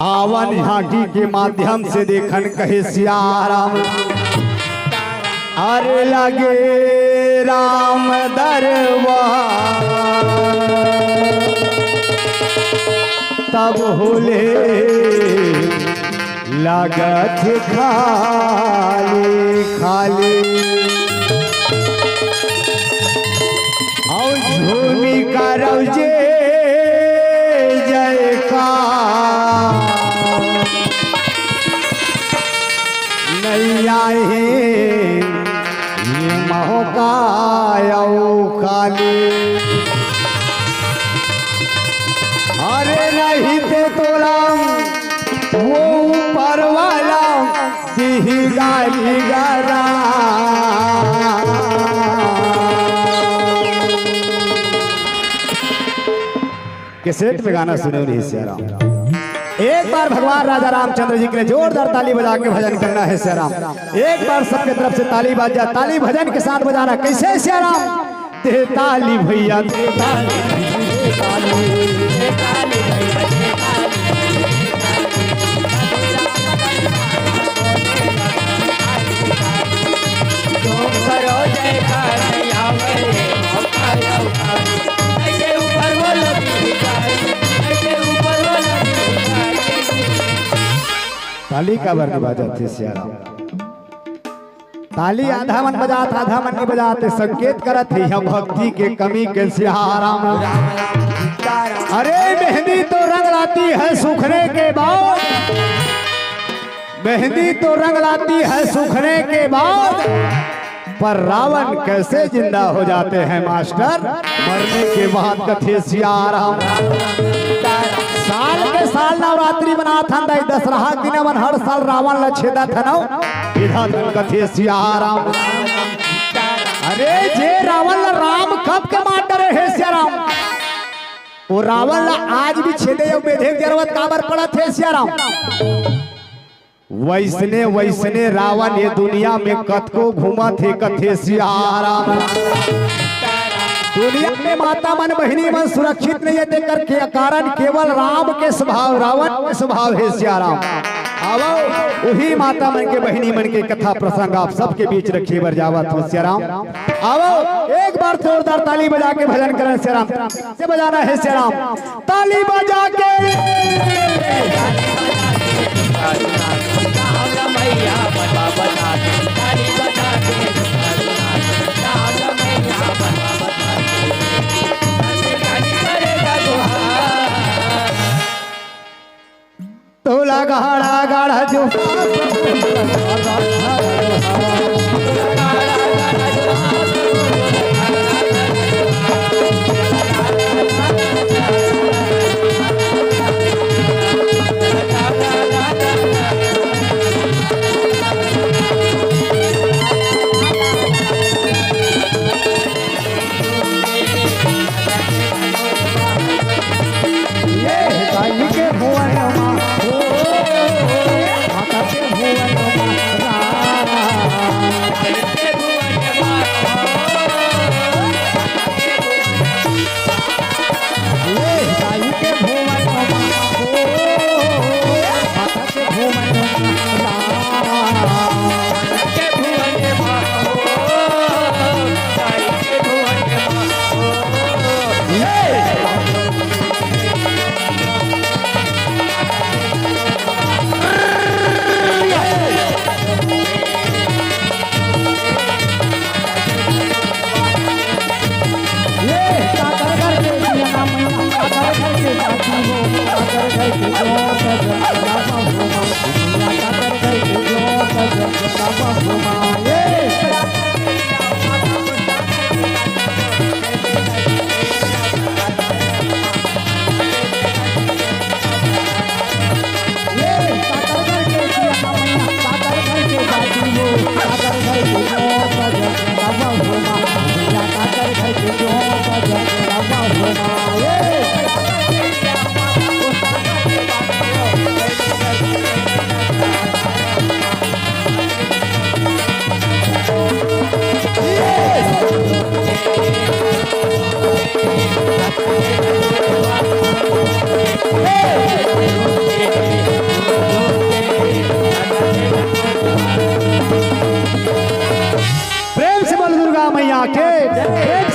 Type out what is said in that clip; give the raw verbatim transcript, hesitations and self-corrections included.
आवन झांकी के माध्यम से देखन कहे सियाराम। अरे लगे राम दरबार तब होले लागत खाली खाली। अउ झूमी करव जे जयकार। नैया हे ये महोकायौ काली। अरे नहीं ते तोला वो ऊपर वाला दिही गाली गरा। कैसेट में गाना सुने नहीं सियाराम। एक बार भगवान राजा रामचंद्र जी के लिए जोरदार ताली बजा के भजन करना है सियाराम। एक बार सबके तरफ से ताली बजा, ताली भजन के साथ बजाना। कैसे सियाराम? दे ताली भैया, दे ताली, दे ताली, दे ताली भैया, दे ताली। तुम करो जयकार, आवे मौका, आवे। ऐसे ऊपर वाला भी भिखारी, ऐसे ऊपर वाला भी भिखारी। ताली काबर नहीं बजाते सियाराम? ताली आधा मन बजात, आधा मन नहीं बजाते, संकेत करत हे यहाँ भक्ति के कमी के सियाराम। अरे मेहंदी तो रंग लाती है सूखने के बाद, मेहंदी तो रंग लाती है सूखने के बाद, पर रावण कैसे जिंदा हो जाते हैं मास्टर, मरने के बाद कथे सियाराम। साल के साल नवरात्रि मनाथन दाई, दसरहा के दिन हमन हर साल रावण ला छेदथन, विधाथन कथे सियाराम। अरे जे रावण ला राम कब के मार डरे हे सियाराम, वो रावण ला आज भी छेदे अउ बेधे के जरूरत काबर पड़त हे सियाराम? वैसने वैसने रावण ये दुनिया में कतको घूमत हे कथे सियाराम। दुनिया में माता मन बहिनी मन सुरक्षित नहीं है, तेकर के कारण केवल राम के स्वभाव, रावण के स्वभाव हे सियाराम। आवो, वही माता मन के बहिनी मन के कथा प्रसंग आप सबके बीच रखे बर जावत हो सियाराम। आवो, एक बार जोरदार ताली बजा के भजन करन सियाराम। से बजाना है सियाराम। ताली बजा के। तोला गाड़ा गाड़ा जो ये दाई के भुवन मा, ओ, माता के भुवन मा, राम। ये दाई के भुवन मा, ओ, माता के भुवन मा, राम। मैया के।